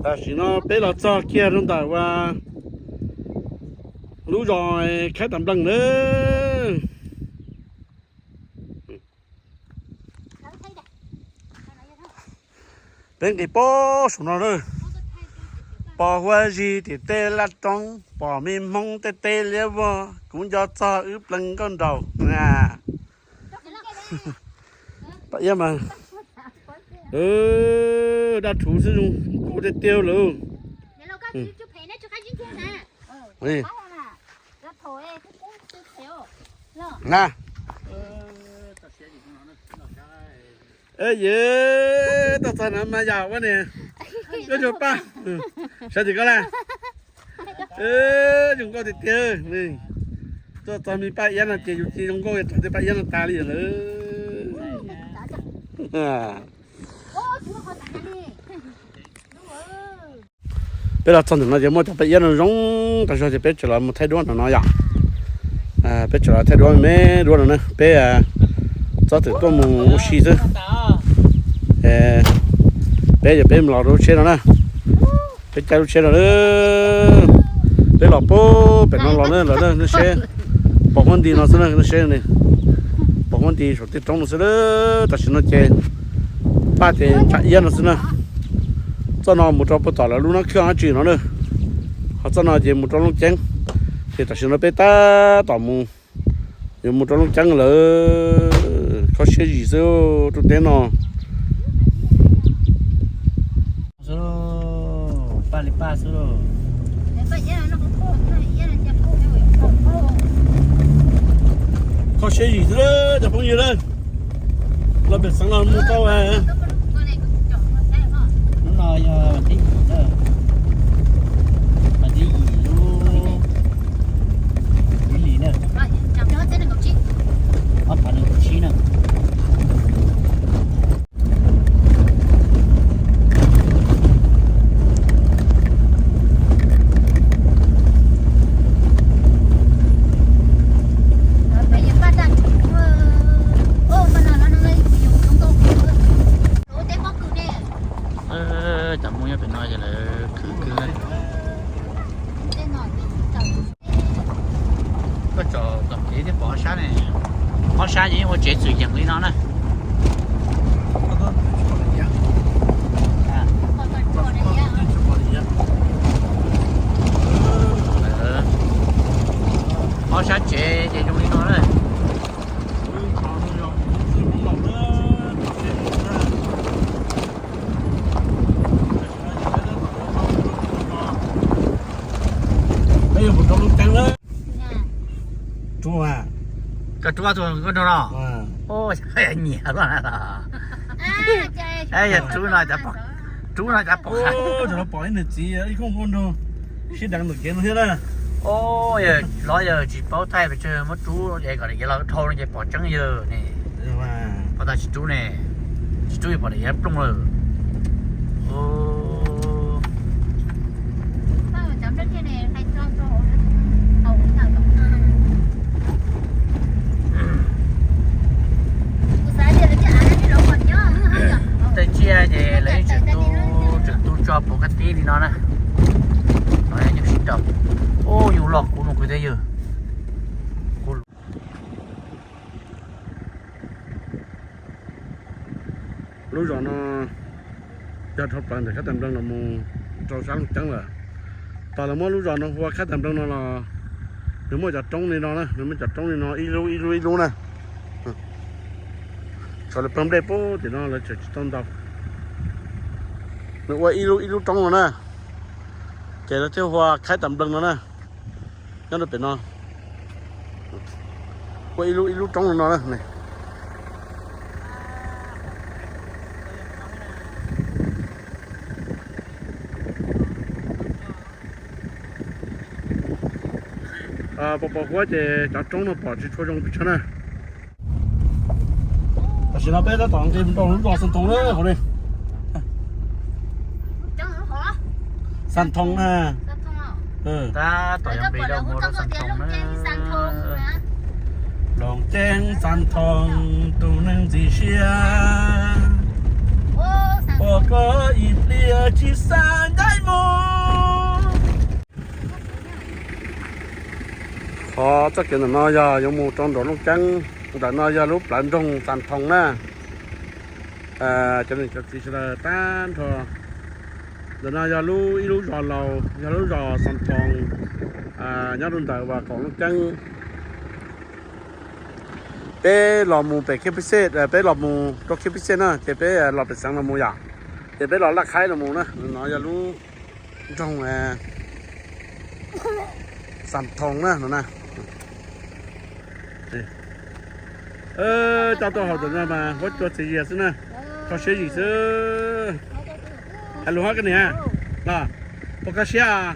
Tam sim no peb los txog kiag rau ntawm uas lub zos Khaib Tas Nplees na. Peb nqis pob saum no na, pom huab zig tim tej laj roob, pom me hmoob tej teb liab vog, kuv nco txog wb plees nkauj nraug. Paj Iab mas daj rhuv xwb zoo nkauj tiag tiag lawm. Na, yog tau txog no mas yam ua ni, koj cov paj, sawv tim koj na. Zoo nkauj tiag tiag. Tuaj txog me Paj Iab no ces yus cia zoo nkauj rau tej Paj Iab no tas li lawm. Peb los txog ntawm no ces muaj cov Paj Iab no zoo tas zog ces peb tseem los mus thaij duab ntawm no yom. Peb tseem los thaij duab me duab no na, peb txhob txwm tuaj mus ua si xwb. Peb yog peb los rau lub tsheb no na, peb caij lub tsheb no na, peb los pem no los na, los na, nej seb, pom huab nti no xwb na, nej seb, pom huab nti saum tej roob no xwb na. Tam sim no ces paj ces Paj Iab no xwb na. Txoj no mus rau puag tom lawv lub nab khwb dab tsi no na, ho txoj no ces mus rau Looj Ceeb. Ces tam sim no peb tab tom mus, yuav mus rau Looj Ceeb lawm. Kho siab zim xwb rau teb no. Paj li paj xwb. Kho siab zim xwb cov phooj ywg na. Los pem xeev los mus tau. Hnub no yog vas thib yim na, vas thib yim lub ib hlis na, ob phav nees nkaum tsib na. Cov Hmoob nyob pem no ces lawv khwv kawg. Koj tsom tom kev thiaj pom ob sab ne. Ob sab yeej ua tsev txwm yeem li no na. Ob sab tsev ces zoo li no na. Peb yuav mus rau Looj Ceeb lawm. Rub a. Koj rub tus koj nrog no. Nyiam luaj na. Yog rub no, rub no cas pom. Cov no pom ib niam txiv ib kooj nkauj nraug sib deev ntawm kev no thiab na. Los yawg tsis paub thaij pes tsawg, muab rub es kom nws los dhau no ces pom tseeb yawg ne. Pom tas tsis rub ne, tsis rub pom daim yav plooj lawm. Tej tsiaj ces lawv yeej tseem tu, tseem tu tso puv kab tib li no na. Nyuj sib nraus. Ub, nyuj loj kub no kuv thiaj yog. Lub zos no yog dhau plaws ntawm Khab Tas Nplees los mus rau sab Looj Ceeb lawm. Tos lawv muab lub zos no hu ua Khab Tas Nplees no los nws muaj cov roob li no na, nws muaj cov roob li no ib lub ib lub ib lub na. Tshuav lawv pawg nplej pub tim no lawv tseem tsis tau ntaus. Nws ua ib lub ib lub roob no na, ces lawv thiaj hu ua Khab Tas Nplees no na. Nyob rau pem no ua ib lub ib lub roob no na. Pos pos huab ces cov roob no pom tsis tshua zoo pes tsawg na. Tam sim no peb tab tom nqis mus rau lub zos Xas Thoos na hauv ne. Xas Thoos na. Tab tom yuav nqis rau mus rau Xas Thoos na. Loos Ceeb Xas Thoos tus neeg ntxim siab, pom koj ib pliag tsis xav ncaim mus. Qhov txoj kev ntawm no yog yuav mus rau nram Looj Ceeb, ntawm no yog lub plawv nroog Xas Thoos na. Cov niam cov txiv sawv daws tag nrho, ntawm no yog lub ib lub zos laus, yog lub zos Xas Thoos, nyob rau ntawm uas qaum Looj Ceeb. Peb los mus pem Khiaj Pij Xej, peb los mus rau Khiaj Pij Xej na, ces peb los pem xeev los mus yom, ces peb los Laj Khaib los mus na. No yog lub nroog Xas Thoos na no na. Coj tuaj hauv ntawm no mas huab cua txias zias xwb na, kho siab yim xwb. Hais lus hab koj niam, los puas kho siab?